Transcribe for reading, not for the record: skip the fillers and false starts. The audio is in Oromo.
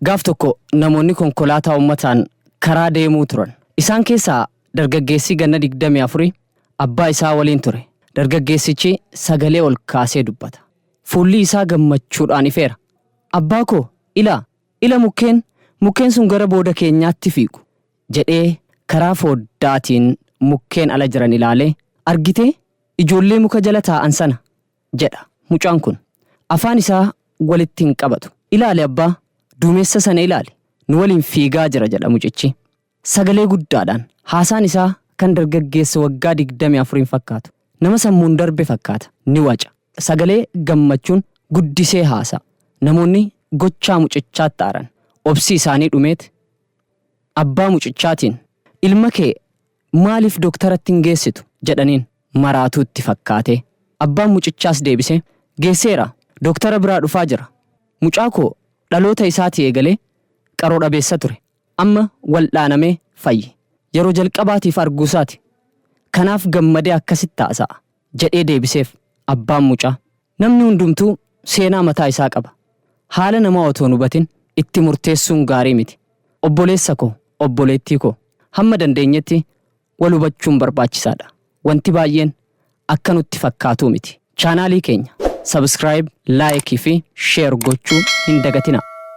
Gaaf tokko namoonni konkolaataa uummataan karaa deemuu turan. Isaan keessaa dargaggeessi ganna 24 abbaa isaa waliin ture. Dargaggeessichi sagalee ol kaasee dubbata. Fuulli isaa gammachuudhaan ifeera. "Abbaa koo, ilaa, ila mukkeen sun gara booda keenyaatti fiigu," jedhee karaa foddaatiin mukkeen ala jiran ilaalee, "Argitee ijoollee muka jala taa'an sana?" jedha mucaan kun. Afaan isaa walitti hin qabatu. "Ilaali abbaa, duumessa sana ilaali. Nu waliin fiigaa jira," jedha mucichi. Sagalee guddaadhaan haasaan isaa kan dargaggeessa waggaa 24 fakkaatu. Nama sammuun darbe fakkaata. Ni waca. Sagalee gammachuun guddisee haasa'a. Namoonni gochaa mucichaatti aaran. Obsi isaanii dhumeet abbaa mucichaatiin, "Ilma kee maaliif dooktaratti hin geessitu?" jedhaniin maraatuutti fakkaate. Abbaan mucichaas deebisee, "Geesseera, dooktara biraa dhufaa jira. Mucaa koo dhaloota isaatii eegalee qaroo dhabeessa ture. Amma waldhaanamee fayye. Yeroo jalqabaatiif arguusaati. Kanaaf gammadee akkasitti haasa'a," jedhee deebiseef abbaan mucaa. Namni hundumtuu seenaa mataa isaa qaba. Haala namaa otoo hin hubatin itti murteessuun gaarii miti. Obboleessa koo, obboleettii koo, hamma dandeenyetti wal hubachuun barbaachisaadha. Wanti baay'een akka nutti fakkaatuu miti. Chaanaalii keenya subscribe, like fi share gochuu hin dagatina.